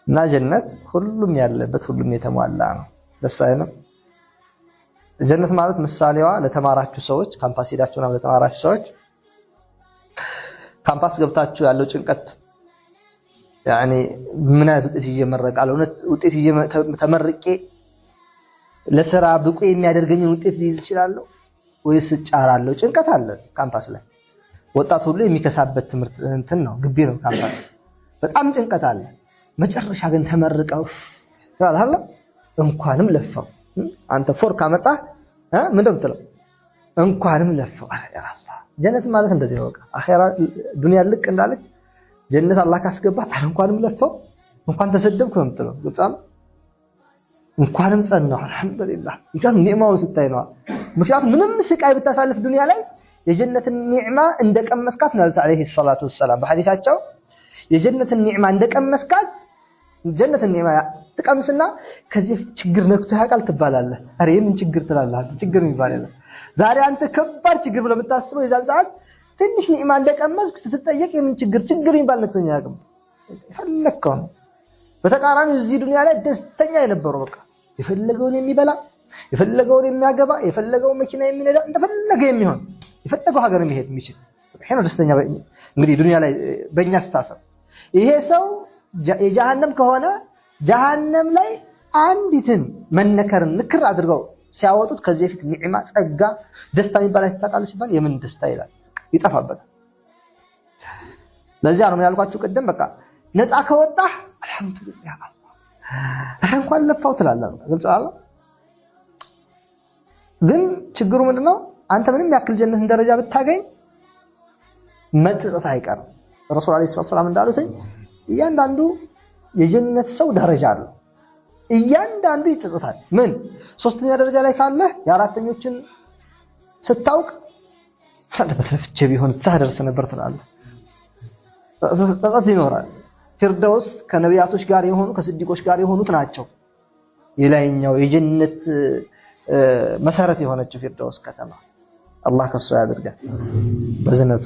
እና ጀነት ሁሉም ያለበት ሁሉም የተሟላ ነው። ደስ አይልም? ጀነት ማለት ምሳሌዋ ለተማራችሁ ሰዎች፣ ካምፓስ ሄዳችሁ ምናምን ለተማራችሁ ሰዎች፣ ካምፓስ ገብታችሁ ያለው ጭንቀት ያኔ ምን አይነት ውጤት ይዤ እመረቃለሁ፣ እውነት ውጤት ይዤ ተመርቄ ለስራ ብቁ የሚያደርገኝን ውጤት ሊይዝ እችላለሁ ወይስ እጫራለሁ? ጭንቀት አለ ካምፓስ ላይ። ወጣት ሁሉ የሚከሳበት ትምህርት እንትን ነው፣ ግቢ ነው ካምፓስ። በጣም ጭንቀት አለ። መጨረሻ ግን ተመርቀው ትላለህ፣ እንኳንም ለፋው። አንተ 4 ካመጣህ ምንድን ነው የምትለው? እንኳንም ለፋው። አላህ ጀነት ማለት እንደዚህ ነው። በቃ አኺራ ዱንያ ልቅ እንዳለች ጀነት አላህ ካስገባህ እንኳንም ለፋው እንኳን ተሰደብኩ ነው የምትለው። ግልጽ ነው። እንኳንም ጸናሁ አልሐምዱሊላህ። ምክንያቱም ኒዕማውን ስታይ ነው። ምክንያቱም ምንም ስቃይ ብታሳልፍ ዱንያ ላይ የጀነትን ኒዕማ እንደቀመስካት ነው ያሉት ዓለይሂ ሰላቱ ወሰላም በሐዲሳቸው። የጀነትን ኒዕማ እንደቀመስካት፣ ጀነትን ኒዕማ ትቀምስና ከዚህ በፊት ችግር ነክቶ ያውቃል ትባላለህ። ኧረ የምን ችግር ትላለህ አንተ፣ ችግር የሚባል የለም። ዛሬ አንተ ከባድ ችግር ብለህ የምታስበው የዛን ሰዓት ትንሽ ኒዕማ እንደቀመስክ ስትጠየቅ የምን ችግር፣ ችግር የሚባል ነክቶኝ አያውቅም። የፈለግከው ነው። በተቃራኒው እዚህ ዱንያ ላይ ደስተኛ የነበረው በቃ የፈለገውን የሚበላ፣ የፈለገውን የሚያገባ፣ የፈለገውን መኪና የሚነዳ፣ እንደፈለገ የሚሆን፣ የፈለገው ሀገር የሚሄድ የሚችል፣ ይሄ ነው ደስተኛ። እንግዲህ ዱንያ ላይ በእኛ አስተሳሰብ ይሄ ሰው የጀሃነም ከሆነ ጀሃነም ላይ አንዲትን መነከርን ንክር አድርገው ሲያወጡት ከዚህ በፊት ኒዕማ፣ ጸጋ፣ ደስታ የሚባል አይታወቃል ሲባል የምን ደስታ ይላል፣ ይጠፋበታል። ለዚያ ነው ያልኳችሁ ቅድም፣ በቃ ነፃ ከወጣህ አልሐምዱሊላህ አላህ እንኳን ለፋው ትላለህ። ግልጽ አለ። ግን ችግሩ ምንድነው? አንተ ምንም ያክል ጀነትን ደረጃ ብታገኝ መጸጸት አይቀርም። ረሱል ዓለይሂ ሰላም እንዳሉት እያንዳንዱ የጀነት ሰው ደረጃ አለው። እያንዳንዱ ይጸጸታል። ምን ሶስተኛ ደረጃ ላይ ካለህ የአራተኞችን ስታውቅ ለፍቼ ቢሆን እዛ ደርስ ነበር ትላለህ። ጸጸት ይኖራል። ፊርደውስ ከነቢያቶች ጋር የሆኑ፣ ከስዲቆች ጋር የሆኑት ናቸው። የላይኛው የጀነት መሰረት የሆነችው ፊርደውስ ከተማ፣ አላህ ከሷ ያድርገን በዝነቱ።